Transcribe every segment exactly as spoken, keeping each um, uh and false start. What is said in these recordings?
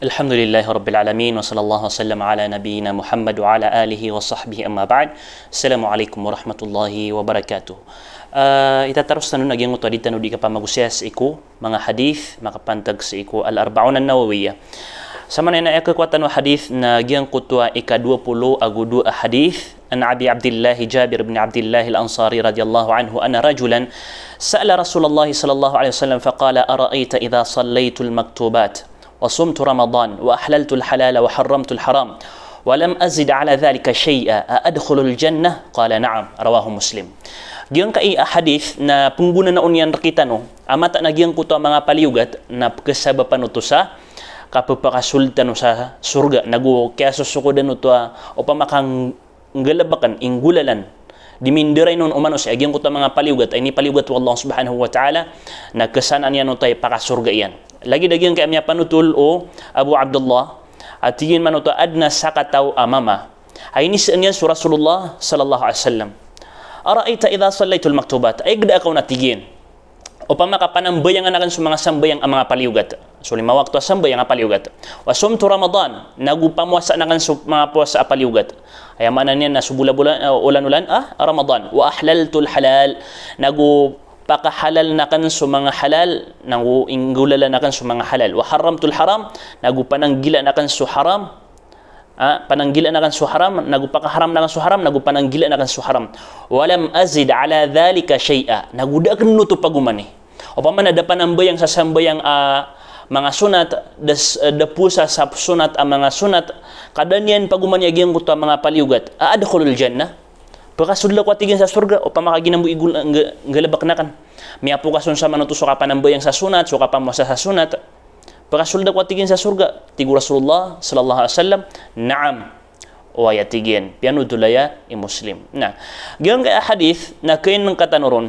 Alhamdulillahi Rabbil Alamin, wa sallallahu wa sallam ala nabiyyina Muhammad wa ala alihi wa sahbihi, amma ba'd. Assalamu alaikum warahmatullahi wabarakatuh. Ah, itataros tano na giyangkoto a di tano di kapamagosaya sii ko manga hadith makapantag sii ko Al-Arba'un An-Nawawiyah. Samanaya na aya khakowa tano a hadith na giyangkoto a ika dowa polo ago dowa a hadith. An Abi Abdillah Jabir bin Abdillah Al-Ansari radiyallahu anhu anna rajulan sa'ala Rasulullah sallallahu alaihi wasallam faqala, "Ara'aita idha sallaytul maktubat wa sumtu Ramadan wa ahlaltul halala wa harramtul haram wa lam azid ala dhalika shay'a, a adkhulul jannah?" Qala, "Na'am." Rawahu Muslim. Giyangkai a hadith na pnggonanaon iyan rktano a mataan a giyangkoto a manga paliyogat na pkhasabapan oto sa kapphakasold tano sa sorga, nago kiyasosokodan oto a opama ka nggalbkn, inggolalan, di mindarainon o manosiya a giyangkoto a manga paliyogat a inipaliyogat o Allah subhanahu wa ta'ala, na khasanaan iyan oto a ipakasorga iyan. Lagid a giyangkai a miyapanotol o Abu Abdullah a tig iyan man oto a adn a sakataw a mama a inisaan iyan so Rasulullah sallallahu alaihi wasallam, "Ara'aita idha sallaytul maktubat?" Aya gda ka on, a tig iyan, opama ka panambayangan akn so manga sambayang a manga paliyogat, so lima wakto a sambayang a paliyogat, wa sumtu Ramadan, nago pamowasaan akn so manga powasa a paliyogat. Aya maana niyan na so bolabola, eh, olan-olan a Ramadan. Wa ahlaltul halal, nago pakahalaln akn so manga halal, nago inggolalan akn so manga halal. Wa harramtul haram, nago pananggilaan akn so haram. Ah, pananggilaan akn so haram, nago pakaharamn akn so haram, nago pananggilaan akn so haram. Wa lam azid ala dhalika shay'a, nago da akn oto pagomani. Opama na da panambayang sa sambayang a manga sonat, da s-, da powasa sa sonat a manga sonat, ka da niyan pagomani a giyangkoto a manga paliyogat. A adkhulul jannah? Pkasold ako, a tig iyan, sa sorga opama ka giya mambo igol-, ngga-, nggalbkn akn. Miyapokas on sa man oto so kapanambayang sa sonat, so kapamowasa sa sonat. Pkasold ako, a tig iyan, sa sorga. Tig o Rasulullah sallallahu alaihi wasallam, "Na'am." Oway, a tig iyan, piyanotol aya i Muslim. Na giyangkai a hadith na khainngka tano ron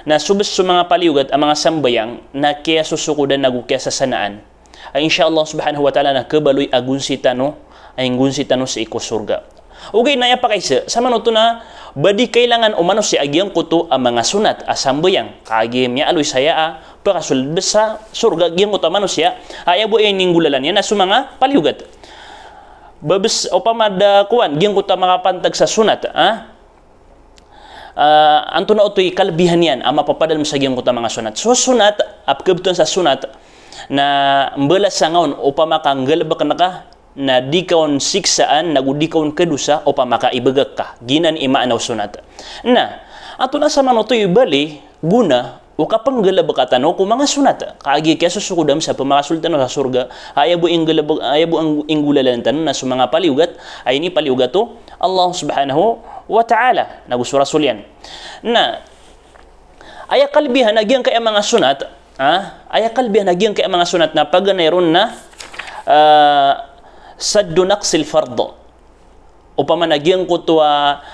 na so bs so manga paliyogat a manga sambayang na kiyasosokodan ago kiyasasanaan a insha Allah subhanahu wa ta'ala na khabaloy a gonsi tano, a inggonsi tano sii ko sorga. Ogaid na aya pakaisa, sa man oto na ba di kailangan o manosiya a giyangkoto a manga sonat a sambayang, kagiya miyaaloy saya a pkasold bs sa sorga giyangkoto a manosiya a aya bo a ininggolalan iyan na so manga paliyogat. Ba bs opama da kowan giyangkoto a makapantag sa sonat, ah? Ah, antonaa oto i kalbihan iyan a mapapadalm sa giyangkoto a manga sonat? So sonat a pkhabtowan sa sonat na mbalas sa ngaon opama ka nggalbkn ka, na di ka on siksaan, nago di ka on khadosa opama ka ibagak ka. Giyanan i maana o sonat. Na antonaa sa man oto i bali, gona o kapnggalbka tano ko manga sonat, kagiya kiyasosokodam sa pmakasold tano sa sorga a aya bo inggalb-, aya bo ang-, inggolalan tano na so manga paliyogat a inipaliyogat o Allah subhanahu wa ta'ala nago so Rasul iyan. Na aya kalbihan a giyangkai a manga sonat, ah, aya kalbihan a giyangkai a manga sonat na paganay ron na, ah, saddu naqsil fard. Opama na giyangkoto a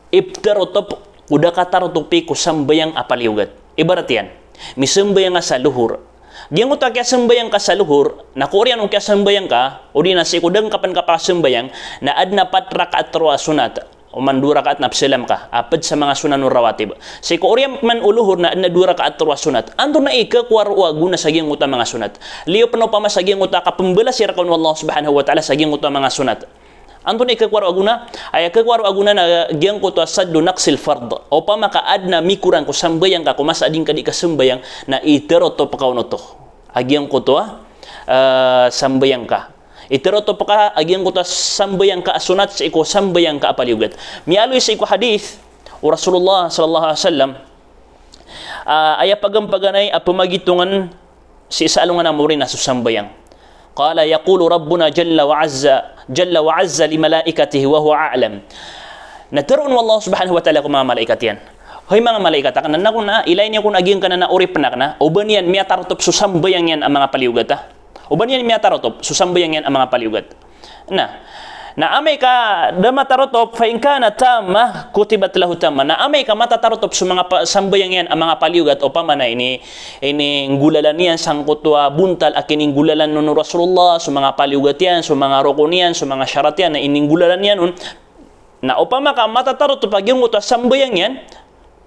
iptarotop ko da katarotopi ko sambayang a paliyogat. Ibarat iyan, misambayang ka sa lohor. Giyangkoto a kiyasambayang ka sa lohor, na ko oriyan o kiyasambayang ka, odi na sii ko da ngka pn kapakasambayang, na adn a pat rakaat roo a sonat. Oman dowa rakaat na psalam ka, a pd sa manga sunan o rawatib. Sii ko oriyan pman o lohor na adn a dowa rakaat roo a sonat. Antonaa i khakowa roo a gona sa giyangkoto a manga sonat? Liyo pn opama sa giyangkoto a kapmbalasi rka on o Allah subhanahu wa ta'ala sa giyangkoto a manga sonat. Antonaa i khakowa roo a gona? Aya khakowa roo a gona na giyangkoto a saddu naqsil fard. Opama ka adn a mikorang ko sambayang ka ko masa a di ngka di kasambayang, na itarotop ka on oto a giyangkoto a, eh, sambayang ka. Itarotop ka a giyangkoto a sambayang ka a sonat sii ko sambayang ka a paliyogat. Miyaaloy sii ko hadith o Rasulullah sallallahu alaihi wasallam, ah, aya pagampaganay a pmagitongan sii sa alongan a mori na so sambayang. Qala, yaqulu Rabbuna jalla wa azza, jalla wa azza li malaikatihi wa huwa a'lam. Na tharoon o Allah subhanahu wa ta'ala ko manga malaikat iyan, "Hoy manga malaikat akn, na ako na, ilay niyo kon a giyangkanan a oripn akn a o ba niyan miyatarotop so sambayang iyan a manga paliyogat a? O ba niyan miyatarotop so sambayang iyan a manga paliyogat?" Na, na amay ka da matarotop, fa in kana tamma, kutibat lahu tamma. Na amay ka matatarotop so manga pa-, sambayang iyan a manga paliyogat, opama na ini, ininggolalan iyan sangkoto a bontal a kininggolalan on o Rasulullah, so manga paliyogat iyan, so manga rokon iyan, so manga sharat iyan, na ininggolalan iyan on. Na opama ka matatarotop a giyangkoto a sambayang iyan,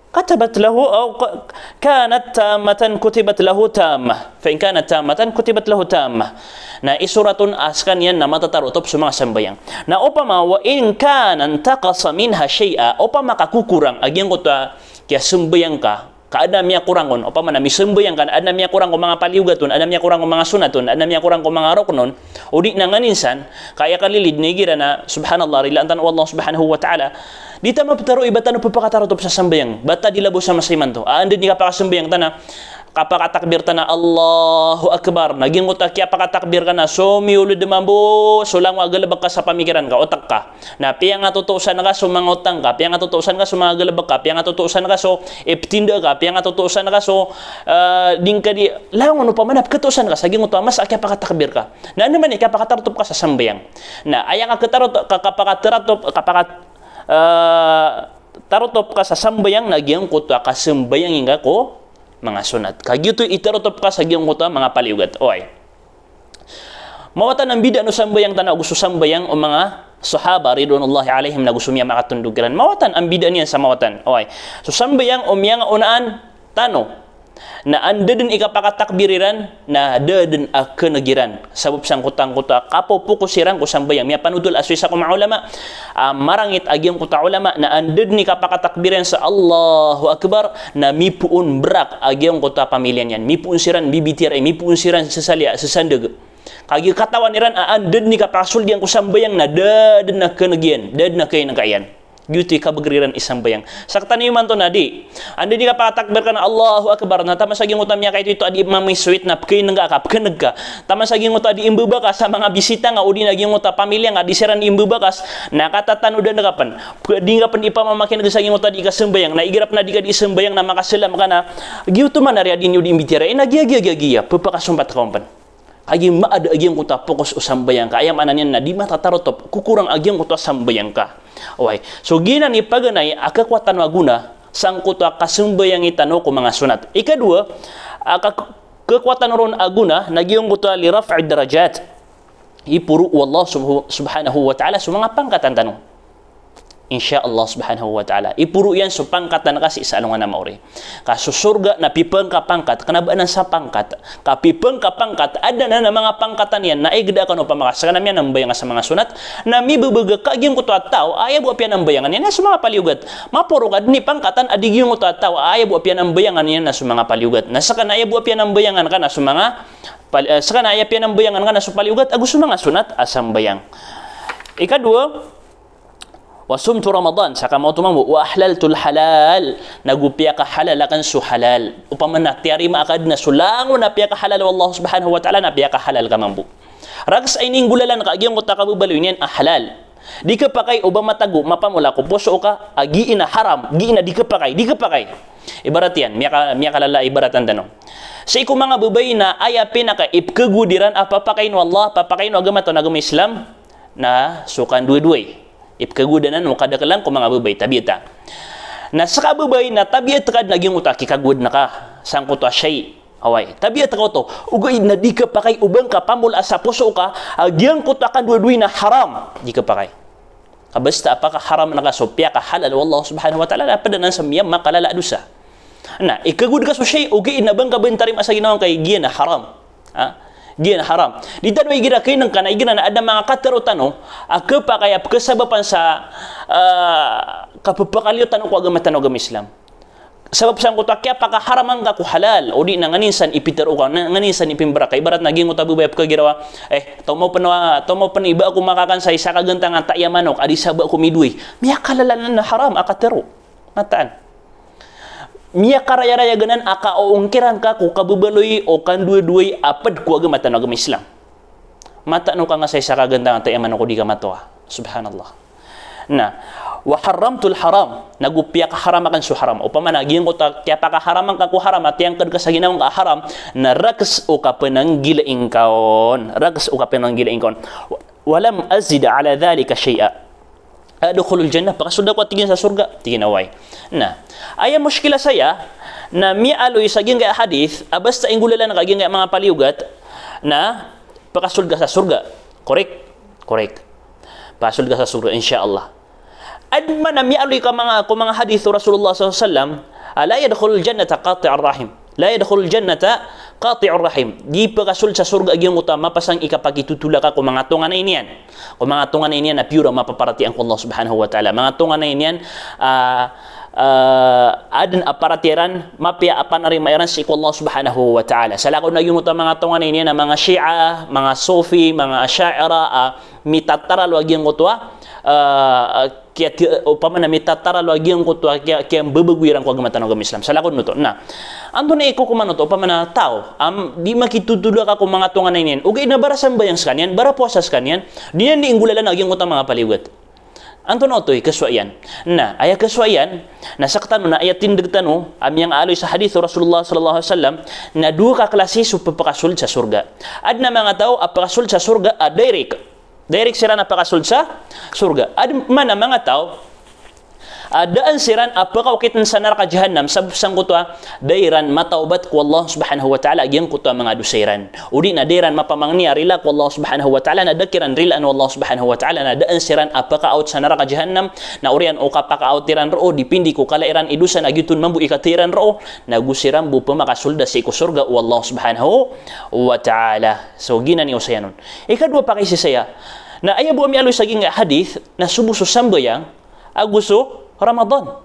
Katabat lahu, aw ka-, kanat tammatan kutibat lahu tammah. Fa in kanat tammatan kutibat lahu tammah. Na isorat on a sekaniyan na matatarotop so manga sambayang. Na opama wa in kana intaqasa minha shay'a, opama ka kokorang a giyangkoto a kiyasambayang ka, ka aden a miyakorang on, opama na misambayang ka na aden a miyakorang ko manga paliyogat on, aden a miyakorang ko manga sonat on, aden a miyakorang ko manga rokn on, o di na nganin san, ka aya kalilid na igira na, subhanallah, rilaan tano o Allah subhanahu wa ta'ala, di tano ptharoon i ba tano pphakatarotop sa sambayang, ba ta di labo sa masa imanto. A anda di kapakasambayang tano, kapakatakbir tano, Allahu Akbar. Na giyangkoto a kiyapakatakbir ka na, so miyold mambo so langon a galbk ka sa pamikiran ka, otak ka. Na piyangatotosan ka so manga otang ka, piyangatotosan ka so manga galbk ka, piyangatotosan ka so iptinda ka, piyangatotosan ka so, eh, di ngka di langon opama na pkhatosan ka sa giyangkoto a masa a kiyapakatakbir ka. Na anda man i kiyapakatarotop ka sa sambayang. Na aya ka khatarotop, ka-, kapakatarotop, kapaka-, eh, tarotop ka sa sambayang na giyangkoto a kasambayang ingka ko manga sonat. Ka giyoto i tarotop ka sa giyangkoto a manga paliyogat. Oway. Mawatan a mbidaan o sambayang tano ago so sambayang o manga sahaba ridwanullahi alaihim na go so miyamakatondog kiran. Mawatan a mbidaan iyan sa mawatan. Oway. So sambayang o miyangaonaan tano, na anda den i kapakatakbir iran, na da den a khaneg iran. Sabap sangkoto angkoto a kapopokos iran ko sambayang. Miyapanotol a so isa ko manga ulama, a marangit a giyangkoto a ulama, na anda den i kapakatakbir iran sa Allahu Akbar, na mipoon brak a giyangkoto a pamiliya niyan. Mipoon siran bibitiyarai, mipoon siran sesaliya, sesandeg. Kagiya katawan iran a anda den i kapakasold iyan ko sambayang na da den a khaneg iyan, da den a khainengka iyan. Giyoto i kabeger iran i sambayang. Sktano imanto na di. Anda den i kapakatakbir ka na Allahu Akbar, na taman sa giyangkoto a miyakaitoito a di mamisoit na pkhainengka ka, pkhaneg ka. Taman sa giyangkoto a di imbebakas sa manga bisita nga odi na giyangkoto a pamiliya nga di siran imbebakas, na katatanodan ka pen. Pkha-, di ngka pen ipamamakineg sa giyangkoto a di kasambayang, na igira pen a di ka di sambayang na makasalam ka na, giyoto man a riya di niyo di imbitiyarai, na giya, giya, giya, giya, pphakasompat ka on pen. Kagiya maada a giyangkoto a pokos o sambayang ka, aya maana niyan na di matatarotop, kokorang a giyangkoto a sambayang ka. Oway. So giyanan i paganay a khakowa tano a gona sangkoto a kasambayangi tano ko manga sonat. Ikadowa, a ka-, khakowa tano ron a gona na giyangkoto a li raf'id darajat. Iporo o Allah subhu-, subhanahu wa ta'ala so manga pangkatan tano. Insha Allah subhanahu wa ta'ala. Iporo iyan so pangkatan ka sii sa alongan a maori. Ka so sorga na pipangkapangkat, kena ba anan sa pangkat. Ka pipangkapangkat, aden anan a manga pangkatan iyan, na igeda kano pamaka, sekaniyan na miyanambayang sa manga sonat, na mibebega ka giyangkoto a taw a aya bo a piyanambayangan iyan na so manga paliyogat. Maporo ka den i pangkatan a di giyangkoto a taw a aya bo a piyanambayangan iyan na so manga paliyogat. Na sekaniyan a aya bo a piyanambayangan ka na so manga pal-, eh, sekaniyan a aya piyanambayangan ka na so paliyogat, ago so manga sonat a sambayang. Ikadowa, wa sumtu Ramadan, sa kamaoto mambo, wa ahlaltul halal, nago piyakahalal aken so halal. Opama na tiyarima aka den a so langon a piyakahalal o Allah subhanahu wa ta'ala na piyakahalal ka mambo. Rakhs a ininggolalan ka a giyangkoto a kabebaloy niyan a halal. Di khapakay o ba matago, mapamola ko poso ka, a giya na haram, giya na di khapakay, di khapakay. Ibarat iyan, miyaka-, miyakalala ibaratan tano. Sii ko manga babay na aya pinakaipkhagowad iran a papakayn o Allah, papakayn o agama tano a agama Islam, na so kandowadoway. Ipkhagowad anan o kadakelan ko manga babay, tabiat a. Na seka babay na tabiat ka den a giyangkoto a kikagowad na ka sangkoto a shay. Oway, tabiat ka oto. Ogaid na di khapakay o ba ngka pamola sa poso ka a giyangkoto a kandowadoway na haram. Di khapakay. Ka basta a pakaharam na ka so piyakahalal o Allah subhanahu wa ta'ala, na ped anan sa miyamakalala a dosa. Na ikhagowad ka so shay, ogaid na ba ngka ben tarima sa ginawa ngka i giya na haram. Ha? Giya na haram. Di tano igira khainengka na igira na aden a manga katharo tano a khapakay a pkhasabapan sa, ah, kapepakaliyo tano ko agama tano a agama Islam. Sabap sangkoto a kiyapakaharaman ka ko halal, odi na nganin san ipitharo ka, na nganin san ipimbarak ka. Ibarat na giyangkoto a babay a pkhagiraw a, eh, tomo pen wa-, tomo pen i ba ako makakan sa isa ka gantang a tai a manok a di sa ba ako midoway. Miyakalala anan a haram a katharo. Mataan. Miyakarayarayag anan a kaoongkiran ka ko kabebaloy o kandowadoway a ped ko agama tano a agama Islam. Mataan o kangasa isa ka gantang a tai a manok o di ka matowa. Subhanallah. Na, wa harramtul haram, nago piyakaharam aken so haram. Opama na giyangkoto a kiyapakaharaman ka ko haram, a tiyangked ka sa ginawa ngka a haram, na rakhs o kapenanggilai ngka on. Rakhs o kapenanggilai ngka on. Wa-, walam azid ala dhalika shay'a. Adkhulul jannah, pakasold ako, tig iyan, sa sorga. Tig iyan a oway. Na, aya mushkila saya, na miyaaloy sa giyangkaya hadith, a basta inggolalan ka giyangkaya manga paliyogat, na pakasold ka sa sorga. Korek? Korek. Pakasold ka sa sorga, insha Allah. Aden man a miyaaloy ka manga, ko manga hadith o Rasulullah sallallahu alaihi wasallam, "La yadkhulul jannata qati'ur rahim. La yadkhulul jannata qati'ur rahim." Di pakasold sa sorga a giyangkoto a mapasang i kapakitotolaka ko manga tonganay niyan. Ko manga tonganay niyan na pure a mapaparatiyaya ko Allah Subhanahu wa Ta'ala. Manga tonganay niyan, ah, ah, aden a paratiyaya iran, mapiya a panarima iran sii ko Allah Subhanahu wa Ta'ala. Salakaw na giyangkoto a manga tonganay niyan na manga Shia, manga Sufi, manga Asha'irah, ah, mitataralo a giyangkoto a, ah, ah, kiya, kiya, opama na mitataralo a giyangkoto a kiya, kiyambabago iran ko agama tano a agama Islam. Salakaw oto. Na, antonaa i kokoman oto, opama na taw a di makitotolaka ko manga tonganay niyan, ogaid na barasambayang sekaniyan, barapowasa sekaniyan, di niyan di inggolalan a giyangkoto a manga paliyogat. Antonaa oto i kasowa iyan? Na, aya kasowa iyan, na sektano na aya tindeg tano a miyangaaloy sa hadith o Rasulullah sallallahu alaihi wasallam, na dowa ka klasi so pepakasold sa sorga. Aden a manga taw a pakasold sa sorga a direct. Direct siran a pakasold sa sorga. Aden man a manga taw a daan siran a pakaokiten sa naraka Jahannam sabap sangkoto a da iran matawbat ko Allah Subhanahu wa Ta'ala a giyangkoto a manga dosa iran. O di na da iran mapamangni a rila ko Allah Subhanahu wa Ta'ala, na da kiran rilaan o Allah Subhanahu wa Ta'ala, na daan siran a pakaawt sa naraka Jahannam, na oriyan o kapakaawt iran roo, dipindi ko kala iran i dosa na giyoto mambo i kathay iran roo, na go siran bo pemakasolda sii ko sorga o Allah Subhanahu wa Ta'ala. So, giyanan i osayan on. Ikadowa pakaiza saya, na aya bo a miyaaloy sa giyangkai a hadith, na so bo so sambayang, ago so Ramadan.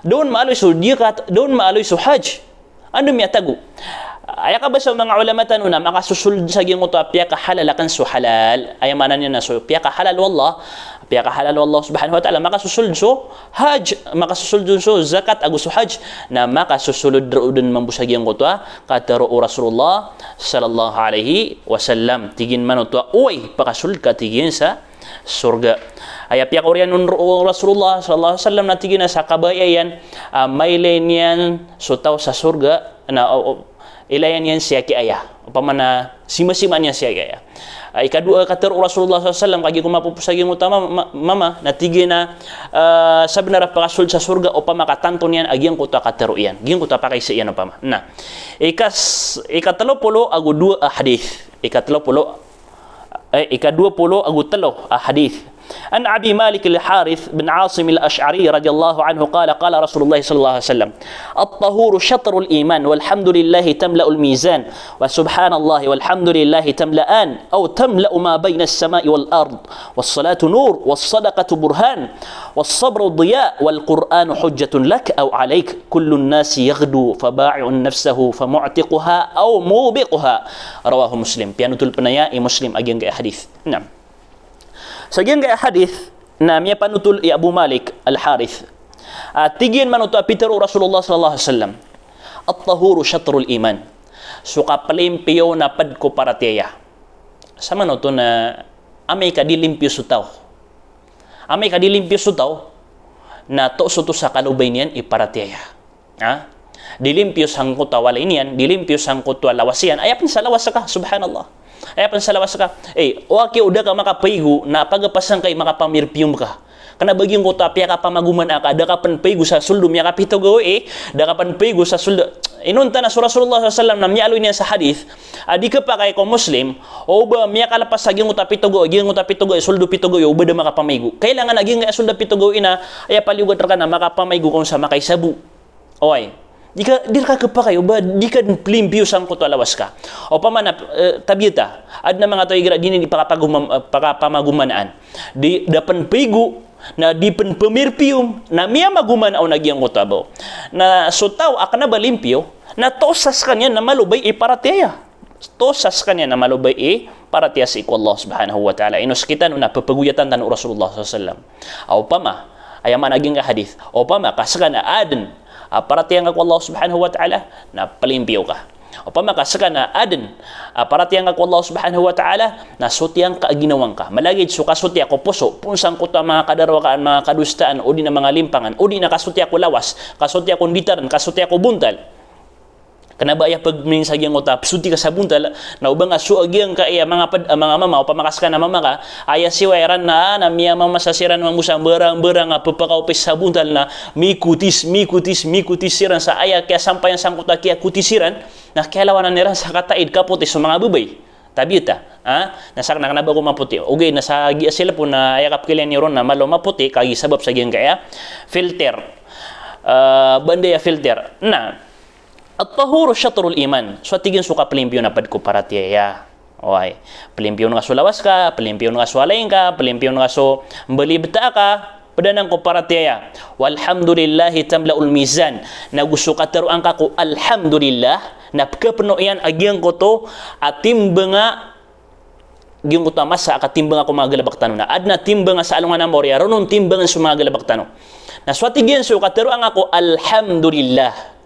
Da on maaloy so zakat, da on maaloy so hajj. Anda miyatago? Aya kabasa o manga ulama tano na makasosold sa giyangkoto a piyakahalal aken so halal. Aya maana niyan na so piyakahalal o Allah, piyakahalal o Allah Subhanahu wa Ta'ala, makasosold so hajj, makasosold so zakat ago so hajj, na makasosold roo den mambo sa giyangkoto a katharo o Rasulullah sallallahu alaihi wasallam. Tig iyan man oto a oway, pakasold ka, tig iyan, sa sorga. Aya piyakaoriyan on o Rasulullah sallallahu alaihi wasallam na tig iyan a sa kabaya iyan, ah, mailay niyan so taw sa sorga, na, o, o, ilayan iyan sii ki aya. Opama na simasima niyan sii ki aya. Ah, ikadowa katharo o Rasulullah sallallahu alaihi wasallam, kagiya ko mapopos a giyangkoto a ma-, ma-, mama, na tig iyan a, ah, sabenar a pakasold sa sorga, opama ka tanto niyan a giyangkoto a katharo iyan. Giyangkoto a pakaiza iyan opama. Na, ikas-, ikatelo polo ago dowa a hadith. Ikatelo polo Eh, ikadowa polo ago telo a hadith. An Abi Malik al-Harith bin Asim al-Ash'ari radiyallahu anhu qala, qala Rasulullah sallallahu alaihi wasallam, "At-tahuru shatrul iman, walhamdulillahi tamla'ul mizan, wa subhanallahi walhamdulillahi tamla'an, aw tamla'u ma bayna as-sama'i wal ard, was-salatu nur, was-sadaqatu burhan, was-sabru diya, wal Qur'anu hujjatun lak aw alaik, kullun nasi yaghdu faba'i'un nafsahu famu'tiquha aw mubiquha." Rawahu Muslim. Piyanotol pen aya i Muslim a giyangkai a hadith. Na, sa giyangkai a hadith na miyapanotol i Abu Malik Al-Harith. Ah, tig iyan man oto a pitharo o Rasulullah sallallahu alaihi wasallam, "At-tahuru shatrul iman." So kaplimpiyo na ped ko paratiyaya. Sa man oto na amay ka di limpiyo so taw. Amay ka di limpiyo so taw, na toos oto sa kalobay niyan i paratiyaya. Ha? Di limpiyo sangkoto a walay niyan, di limpiyo sangkoto a lawas iyan, aya pen sa lawas ka, subhanallah. Aya pen sa lawas ka. Eh, o aki o da ka makapaigo, na pagapasan ka i makapamirpiyom ka. Kena ba giyangkoto a piyakapamagoman aka, da ka pen paigo sa soldo miyakapito gawii, da ka pen paigo sa soldo. Inonta na so Rasulullah sallallahu alaihi wasallam na miyaaloy niyan sa hadith, a di kepakay ko Muslim o ba miyakalepas sa giyangkoto a pito gawii, giyangkoto a pito gawii, soldo pito gawii, o ba da makapamaigo. Kailangan a giyangkai a soldo pito gawii na aya paliyogat reka na makapamaigo ka on sa makaisa bo. Oway. Di ka, di reka kepakay o ba di ka den plimpiyo sangkoto a lawas ka. Opama na, eh, tabiya ta, aden a manga taw igira di niyan di pakapagoma-, eh, pakapamagomanaan. Di, da pen paigo, na di pen pemirpiyom, na miyamagomanaa on a giyangkoto a baw. Na so taw a kena ba limpiyo, na toos sa sekaniyan na malobay i paratiyaya. Toos sa sekaniyan na malobay i paratiyaya sii ko Allah Subhanahu wa Ta'ala. Ino sekitano na pepegoyatan tano o Rasulullah sallallahu alaihi wasallam. A opama, aya maana a giyangkai a hadith, opama ka sekaniyan aden a paratiyaya ngka ko Allah Subhanahu wa Ta'ala, na pelimpiyo ka. Opama ka sekaniyan aden a paratiyaya ngka ko Allah Subhanahu wa Ta'ala, na sotiya ngka a ginawa ngka. Malagid so kasotiya ko poso, poon sangkoto a manga kadarowakaan, manga kadosaan, o di na manga limpangan, o di na kasotiya ko lawas, kasotiya ko nditaren, kasotiya ko bontal. Kena ba aya pagming sa giyangkoto a pesoti ka sa bontal, na o ba nga so a giyangkai a manga ped-, a manga mama, opama ka sekaniyan a mama ka, aya siwa iran na, na miyamamasa siran mambo sa mbarang-mbarang a pepakaopis sa bontal na mikotis, mikotis, mikotis siran sa aya kiyasampayan sangkoto a kiyakotis iran, na kiyalawanan iran sa kataid, kapoti so manga babay. Tabiya ta, ha? Na sa kena, kena ba ko mapoti. Ogaid na sa giya selpon na aya kapekilay niyo ron na malo mapoti, kagiya sabap sa giyangkai a filter. Ah, banda aya filter. Na, at-tahuru shatrul iman. So tig iyan so kaplimpiyo na pd ko paratiyaya. Oway. Plimpiyon ka so lawas ka, plimpiyon ka so alaing ka, plimpiyon ka so mbali bta ka, pd anan ko paratiyaya. Walhamdulillahi tamla'ul mizan. Na go so katharoa ngka ko alhamdulillah, na pkhapno iyan a giyangkoto a timbanga, giyangkoto a masa a katimbanga ko manga galbk tano. Na adn a timbanga sa alongan a maori a ron on timbangan so manga galbk tano. Na so tig iyan so katharoa ngka ko alhamdulillah.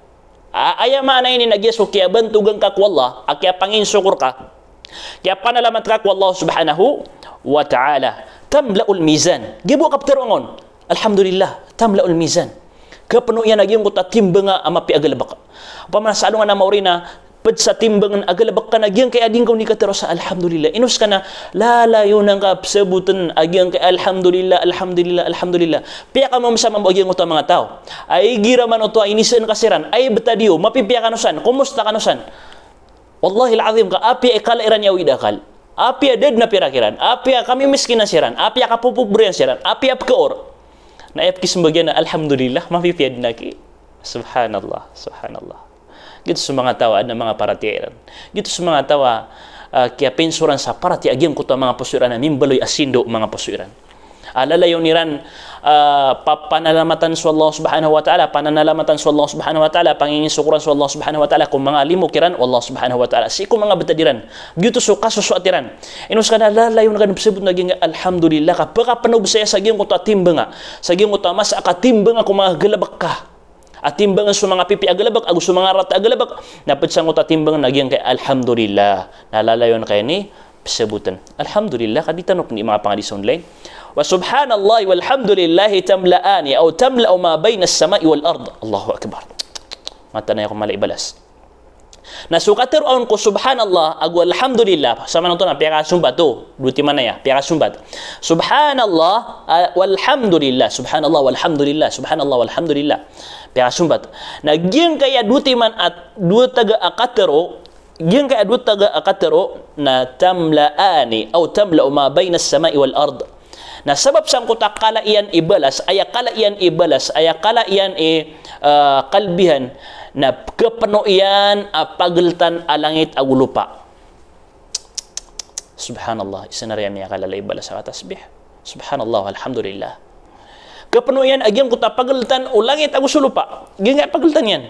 A, aya maana ini na giya so kiyabantogan ka ko Allah, a kiyapanginsokor ka, kiyapanalamat ka ko Allah subhanahu wa ta'ala. Tamla'ul mizan. Giya bo a kaptharoa ngka on. Alhamdulillah, tamla'ul mizan. Khapno iyan a giyangkoto a timbanga a mapiya a galbk. Opama na sa alongan a maori na pd sa timbangan a galbk ka na giyangkaya di ngka on di katharo sa alhamdulillah. Ino ska na lalayon angka pzabotn a giyangkaya alhamdulillah, alhamdulillah, alhamdulillah. Piyakamamasama bo a giyangkoto a manga taw a igira man oto a inisaan ka siran, ay btad iyo, mapipiya kano san, komosta kano san. Wallahil azim ka apiya i kala iran i awid a akal. Apiya da dn a pirak iran. Apiya kamimiskinan siran. Apiya kapopobrean siran. Apiya pkaor. Na aya pkismbag iyan na alhamdulillah, mapipiya dn aki. Subhanallah, subhanallah. Giyoto so manga taw a adn a manga paratiyaya iran. Giyoto so manga taw a, ah, kiyapinsoran sa paratiyaya a giyangkoto a manga poso iran a mimbaloy a sindaw o manga poso iran. A lalayon iran, ah, pa-, panalamatan so Allah subhanahu wa ta'ala, pananalamatan so Allah subhanahu wa ta'ala, panginginsokoran so Allah subhanahu wa ta'ala ko manga limo kiran o Allah subhanahu wa ta'ala sii ko manga btad iran. Giyoto so kasosoat iran. Ino ska na lalayon ka dn pzabotn a giyangkaya alhamdulillah ka pkhapnog saya sa giyangkoto a timbanga, sa giyangkoto a masa a katimbanga ko manga galbk ka. A timbangan so manga pipiya a galbk, ago so manga rata a galbk, na pd sangkoto a timbangan a giyangkaya alhamdulillah. Na lalayon ka ini pzabotn. Alhamdulillah, ka di tano pn di makapangadn sa online. Wa subhanallahi walhamdulillahi tamla'ani aw tamla'u ma baynas sama'i wal ard. Allahu Akbar. Mataan a aya ko mala i balas. Na so katharoa on ko subhanallah ago alhamdulillah, saman oto na piyakasombat oto, dowa timan aya, piyakasombat. Subhanallah, ah, walhamdulillah, subhanallah, walhamdulillah, subhanallah, walhamdulillah. Piyakasombat. Na giyangkaya dowa timan a, dowa taga a katharo, giyangkaya dowa taga a katharo, na tamla'ani, aw tamla'u ma baynas sama'i wal ard. Na sabap sangkoto a kala iyan i balas, aya kala iyan i balas, aya kala iyan i, ah, kalbihan, na khapno iyan a pagltan a langit ago lopa. Subhanallah, isa na riyami a kalala i balas a katasbih. Subhanallah, alhamdulillah. Khapno iyan a giyangkoto a pagltan o langit ago so lopa. Giyangkaya pagltan iyan.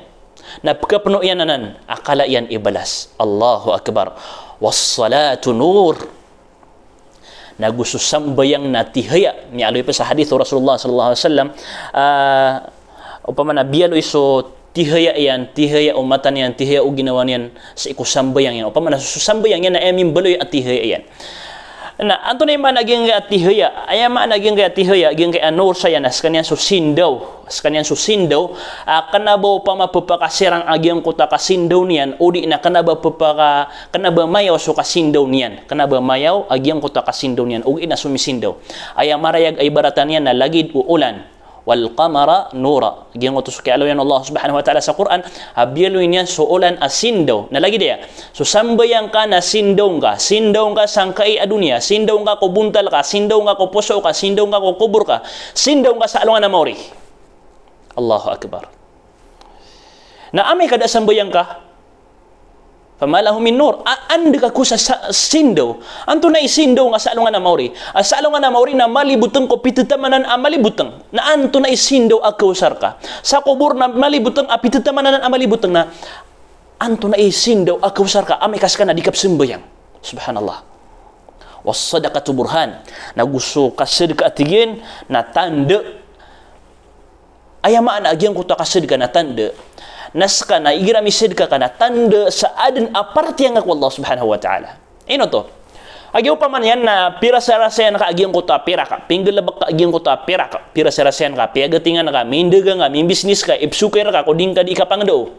Na khapno iyan anan a kala iyan i balas. Allahu Akbar. Was salatu nur. Na go so sambayang na tihaya, miyaaloy pn sa hadith o Rasulullah sallallahu alaihi wasallam, ah, opama na biyaloy so tihaya iyan, tihaya o mata niyan, tihaya o ginawa niyan, sii ko sambayang iyan. Opama na so sambayang iyan na aya mimbaloy a tihaya iyan. Na antonaa i maana giyangkaya tihaya? Aya maana giyangkaya tihaya, giyangkaya nur saya na skaniyan so sindaw. Skaniyan so sindaw, ah, kna ba opama pphakasirang a giyangkoto a kasindaw niyan, odi na kna ba pphaka-, kna ba mayaw so kasindaw niyan. Kna ba mayaw a giyangkoto a kasindaw niyan, ogaid na somisindaw. Aya marayag a ibaratan iyan na lagid o olan. Wal qamara nura. Giyangkoto so kiyaaloy o Allah subhanahu wa ta'ala sa Qur'an, a biyaloy niyan so olan a sindaw. Na lagid aya, so sambayang ka na sindaw ngka, sindaw ngka sangkai a doniya, sindaw ngka ko bontal ka, sindaw ngka ko poso ka, sindaw ngka ko kobor ka, sindaw ngka sa alongan a maori. Allahu Akbar. Na amay ka da sambayang ka, fama lahu min nur. A-, anda ka ko sa, sa sindaw. Antonaa i sindaw ngka sa alongan a maori? A sa alongan a maori na malibotng ko pithatamanan a malibotng. Na antonaa i sindaw a kawasar ka? Sa kobor na malibotng a pithatamanan a malibotng na antonaa i sindaw a kawasar ka amay ka ska na di ka pzambayang? Subhanallah. Was sadaqatu burhan. Na go so kasadka a tig iyan na tanda. Aya maana a giyangkoto a kasadka na tanda. Na ska na igira misadka ka na tanda sa adn a paratiyaya ngka ko Allah subhanahu wa ta'ala. Ino oto? A giya opama niyan na pirasarasayan ka a giyangkoto a pirak, pinggalbk ka a giyangkoto a pirak, pirasarasayan ka, piyagatingan ka, mindagang ka, mimbisnis ka, ipsokir ka ko di ngka di kapangndao.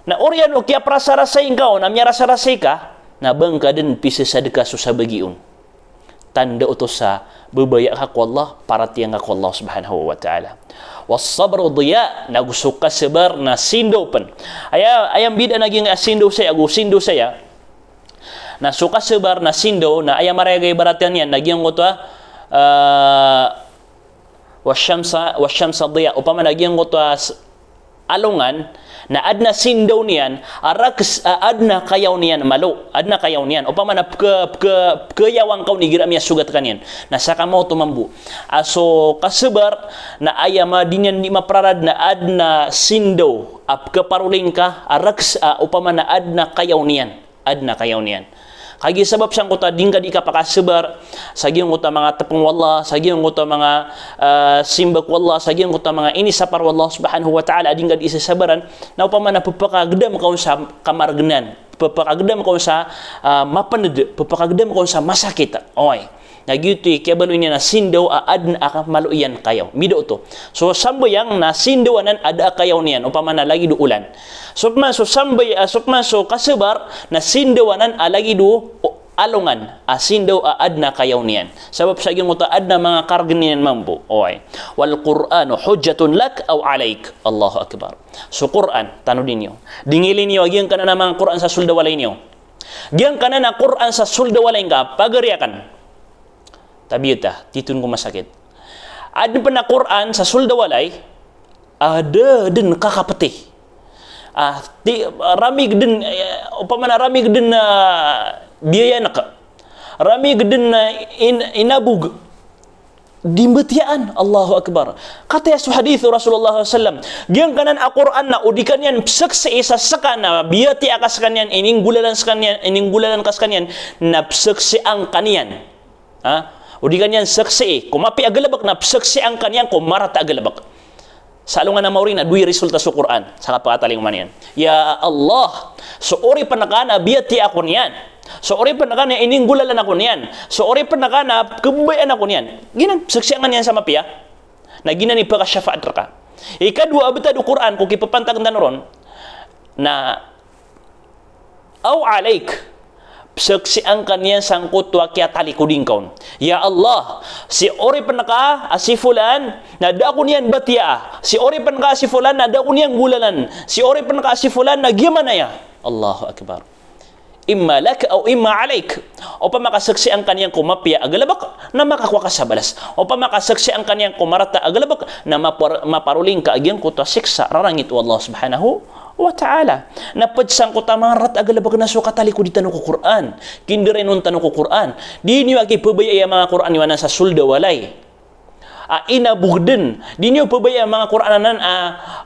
Na oriyan o kiyaprasarasay ngka on, na miyarasarasay ka, na ba ngka dn pisasadka so sabagi on. Tanda oto sa babaya ka ko Allah, paratiyaya ngka ko Allah subhanahu wa ta'ala. Was sabru diya, na go so kasabar na sindaw pn. Aya, aya mbidaan a giyangkaya sindaw saya ago sindaw saya. Na so kasabar na sindaw, na aya marayag a ibaratan iyan na giyangkoto a, ah, Washamsa, washamsa diya. Opama na giyangkoto a s-, alongan, na adn a sindaw niyan, a raks, a, adn a kayaw niyan malo, adn a kayaw niyan. Opama na pke-, pke-, pkeyawan ka on igira a miyasogat ka niyan. Na saka maoto mambo. A so kasabar, na aya ma di niyan di maprarad na adn a sindaw a pkeparolin ka, a raks, a, opama na adn a kayaw niyan. Adn a kayaw niyan. Kagiya sabap sangkoto a di ngka di kapakasabar, sa giyangkoto a manga tpng o Allah, sa giyangkoto a manga, ah, simba ko Allah, sa giyangkoto a manga inisapar o Allah subhanahu wa ta'ala, a di ngka di isasabaran, na opama na pphakagdam ka on sa kamargnan, pphakagdam ka on sa, ah, mapnd, pphakagdam ka on sa masakit. Oway. Na giyoto i kiyabaloy niyan a sindaw a adn a ka-, malo iyan kayaw. Mido oto. So sambayang na sindaw anan a da a kayaw niyan, opama na lagid o olan. So pman so sambay-, ah, so pman so kasabar na sindaw anan a lagid o, o alongan a sindaw a adn a kayaw niyan. Sabap sa giyangkoto a adn a manga kargn iyan mambo. Oway. Wal Qur'anu hujjatun lak aw alaik. Allahu Akbar. So Qur'an, tanodi niyo. Dingili niyo a giyangkanan a manga Qur'an sa sold a walay niyo. Giyangkanan a Qur'an sa sold a walay ngka, pagari akn. Tabiyat a, titu ko masakit. Adn pn a Qur'an sa sold a walay, a da dn kakapti. Ah, ti, ramig dn, eh, opama na ramig dn, ah, biyayaan ka. Ramig dn, ah, in-, inabog. Di mbatiyaan, Allahu Akbar. Kataya so hadith o Rasulullah sallallahu alaihi wasallam. Giyangkanan a Qur'an na o di ka niyan pzaksii sa ska na biyatiya ka skaniyan, ininggolalan skaniyan, ininggolalan ka skaniyan, na pzaksian ka niyan. Ha? O di ka niyan zaksii ko mapiya a galbk na pzaksian ka niyan ko marata a galbk. Sa alongan a maori na dowa i resulta so Qur'an sa kapakatalingoma niyan. Ya Allah, so oripn ka na biyatiya ako niyan. So oripn ka na ininggolalan ako niyan. So oripn ka na khabayaan ako niyan. Giyanan, pzaksian ka niyan sa mapiya. Na giyanan i phakashafaat rka. Ikadowa a btad o Qur'an ko kipapantagn tano ron na aw alaik, pzaksian ka niyan sangkoto a kiyatalikodi ngka on. Ya Allah, si oripn ka a si fulan na da ako niyan batiyaa. Si oripn ka a si fulan na da ako niyan golalan. Si oripn ka a si fulan na giyamanaya. Allahu Akbar. Imma lak aw imma alaik. Opama ka zaksian ka niyan ko mapiya a galbk, na makakowa ka sa balas. Opama ka zaksian ka niyan ko marata a galbk, na mapar-, maparoli ngka a giyangkoto a siksa rarangit o Allah subhanahu wa ta'ala. Na pd sangkoto a marata a galbk na so katalikodi tano ko Qur'an, kindarainon tano ko Qur'an. Di niyo aki phabayai a manga Qur'an iyo anan sa sold a walay a inabog dn. Di niyo phabayai a manga Qur'an anan a,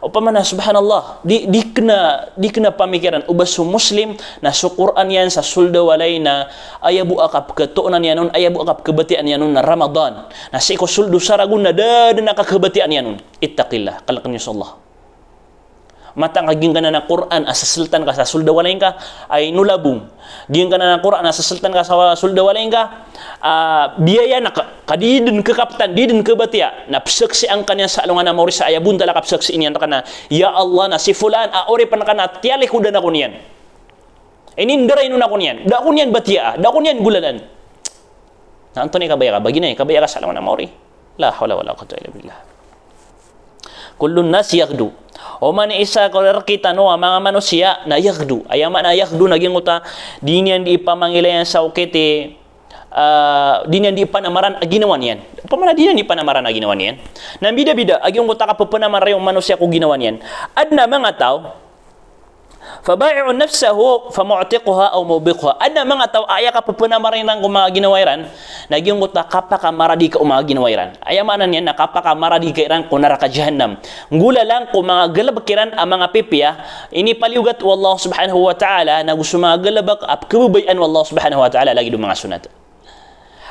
opama na, subhanallah, di, di kna, di kna pamikiran o ba so Muslim na so Qur'an iyan sa sold a walay na aya bo a kapkhatoona niyan on, aya bo a kapkhabatiyaan iyan on na Ramadan. Na sii ko sold o saragon na da dn a kakhabatiyaan iyan on. Ittaqillah, kalkn iyo so Allah. Mataan ka giyangkanan a Qur'an a sasltan ka sa sold a walay ngka, ay nolabong. Giyangkanan a Qur'an a sasltan ka sa sold a walay ngka, ah, biyayaan ka, ka di dn kakaptan, di dn kabatiya, na pzaksian ka niyan sa alongan a maori sa aya bontal a kapzaksii niyan rka na, ya Allah, na si fulan a oripn ka na tiyalikodan ako niyan. Inindarainon ako niyan. Da ako niyan batiyaa, da ako niyan golalan. Na antonaa i kabaya ka, ba giyanan i kabaya ka sa alongan a maori. La hawla wala quwwata illa billah. Kullun nas yaghdu. Oman i isa ko rktano a manga manosiya na yaghdu. Aya maana yaghdu na giyangkoto a di niyan di ipamangilayan sa okit i, ah, di niyan di ipanamaran a ginawa niyan. Opama na di niyan di ipanamaran a ginawa niyan. Na mbidabida a giyangkoto a kapphanamaraya o manosiya ko ginawa niyan. Adn a manga taw, fabai'un nafsahu famu'tiquha aw mubiquha. Adn a manga taw a aya kapphanamaraya iran ko manga ginawa iran na giyangkoto a kapakamaradika o manga ginawa iran. Aya maana niyan na kapakamaradika iran ko naraka jahannam. Nggolalan ko manga galbk iran a manga pipiya, inipaliyogat o Allah subhanahu wa ta'ala, na go so manga galbk a pkhababayaan o Allah subhanahu wa ta'ala lagid o manga sonat.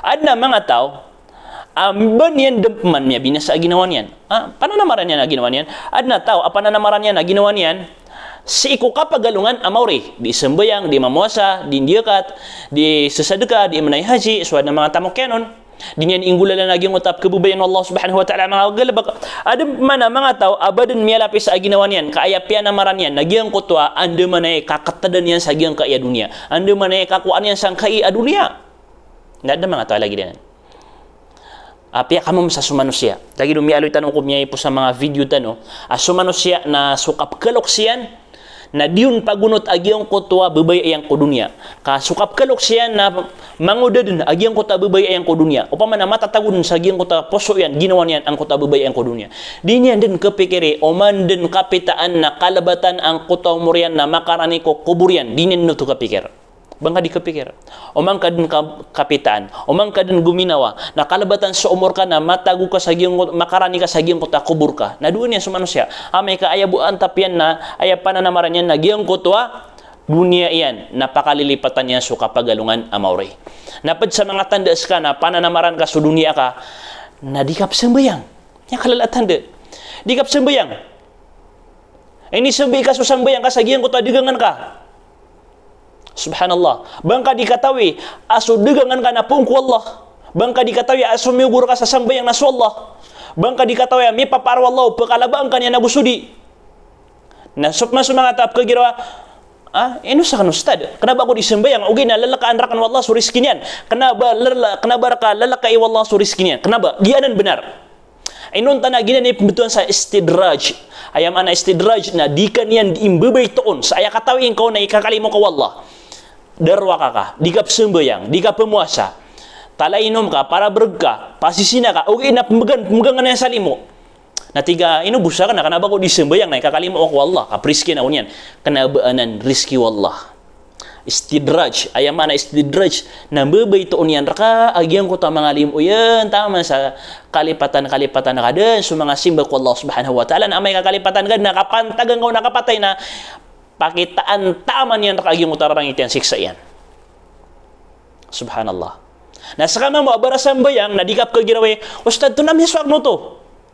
Adn a manga taw a ba niyan dn pman miyabinasa a ginawa niyan. Ah, pananamaran iyan a ginawa niyan. Adn a taw a pananamaran iyan a ginawa niyan sii ko kapagalongan a maori. Di sambayang, di mamowasa, di ndiyakat, di sasadka, di mnay haji, so adn a manga tamok iyan on. Di niyan inggolalan a giyangkoto a pkhababayaan o Allah subhanahu wa ta'ala a manga galbk. Adn pman a manga taw a ba dn miyalapis a ginawa niyan, ka aya piyanamaran iyan na giyangkoto a andamanaya i kakatadan iyan sa giyangkai a doniya. Andamanaya i kakowaan iyan sangkai a doniya. Na adn a manga taw a lagid anan. Apiya ka mambo sa so manosiya. Lagid o miyaaloy tano ko miyaipos a manga video tano a so manosiya na so kapkhaloks iyan Na di on pagonot a giyangkoto a babaya iyan ko doniya. Ka so kapkaloks iyan na mangoda den a giyangkoto a babaya iyan ko doniya. Opama na matatago den sa giyangkoto a poso iyan, ginawa niyan angkoto a babaya iyan ko doniya. Di niyan den kapikiri, oman den kapitaan na kalebatan angkoto a omor iyan na makarani ko kobor iyan. Di niyan den oto kapikir. Ba ngka di kapikir. Oman ka den ka-, kapitaan. Oman ka den gominawa. Na kalebatan so omor ka na matago ka sa giyangkoto, makarani ka sa giyangkoto a kobor ka. Na dowa niyan so manosiya. Amay ka aya bo antap iyan na, aya pananamaran iyan na giyangkoto a doniya iyan, na pakalilipatan iyan so kapagalongan a maori. Na ped sa manga tanda seka na pananamaran ka so doniya ka, na di ka pesambayang. Aya kalala a tanda. Di ka pesambayang. Inisambi ka so sambayang ka sa giyangkoto a dagangan ka. Subhanallah. Ba ngka di katawi a so dagangan ka na poon ko Allah. Ba ngka di katawi a so miyogor ka sa sambayang na so Allah. Ba ngka di katawi a mipapaar o Allah o pekalabaan ka niyan ago so di. Na so, so manga taw a pegirawa, ah, ino sa kano stad. Kena ba ko di sambayang, ogaid na lalakaan raken o Allah so rizki niyan. Kena ba lala-, kena ba reka lalakai o Allah so rizki niyan. Kena ba, di anan benar. Inonta na giyanan i pembetowan sa istidraj. Aya maana istidraj na di ka niyan di imbabaytoon sa aya katawi ngka on na ikakalimo ka o Allah. Darowaka ka, di ka pesambayang, di ka pemowasa. Talainom ka, parabereg ka, pasisina ka, ogaid na pemegan, pemegangan iyan sa limo. Na tig ka, ino bo saken na kena ba ko di sambayang na ikakalimo ako o Allah, ka perizkian ako niyan. Kena ba anan rizki o Allah. Istidraj, aya maana istidraj, na mbabaytoon iyan reka a giyangkoto a manga limo iyan taman sa kalipatan-kalipatan ka den so manga simba ko Allah Subhanahu wa Ta'ala, na amay ka kalipatan ka den na kapantagan ka on a kapatay na pakitaan taman iyan reka a giyangkoto a rarangit iyan, siksa iyan. Subhanallah. Na seka mambo a barasambayang na di ka pekegirawi, Ustad, antonaa miyasowa aken oto?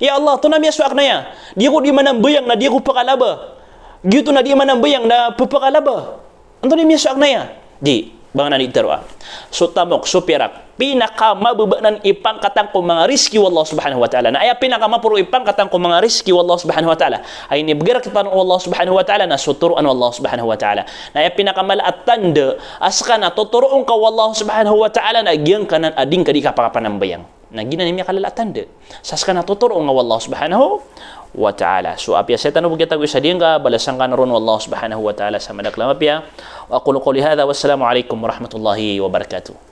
Ya Allah, antonaa miyasowa aken aya? Di ako di manambayang na di ako pekalaba. Giyoto na di manambayang na pepekalaba. Antonaa miyasowa aken aya? Di, ba ngka nan di tharoa. So tamok, so pirak, pinakamababa nan i pangkatan ko manga rizki o Allah Subhanahu wa Ta'ala. Na aya pinakamaporo i pangkatan ko manga rizki o Allah Subhanahu wa Ta'ala a inibegay rektano o Allah Subhanahu wa Ta'ala na so toroan o Allah Subhanahu wa Ta'ala. Na aya pinakamala a tanda a seka na totoroon ka o Allah Subhanahu wa Ta'ala na giyangkanan a di ngka di kapakapanambayang. Na giyanan i miyakalala a tanda sa seka na totoroon ka o Allah Subhanahu wa Ta'ala. So apiya saya tano bo kiyatago sa diyangka, balasan ka na ron o Allah Subhanahu wa Ta'ala sa madakl a mapiya. Wa aqulu qawli hadha, wassalamu alaikum warahmatullahi wabarakatuh.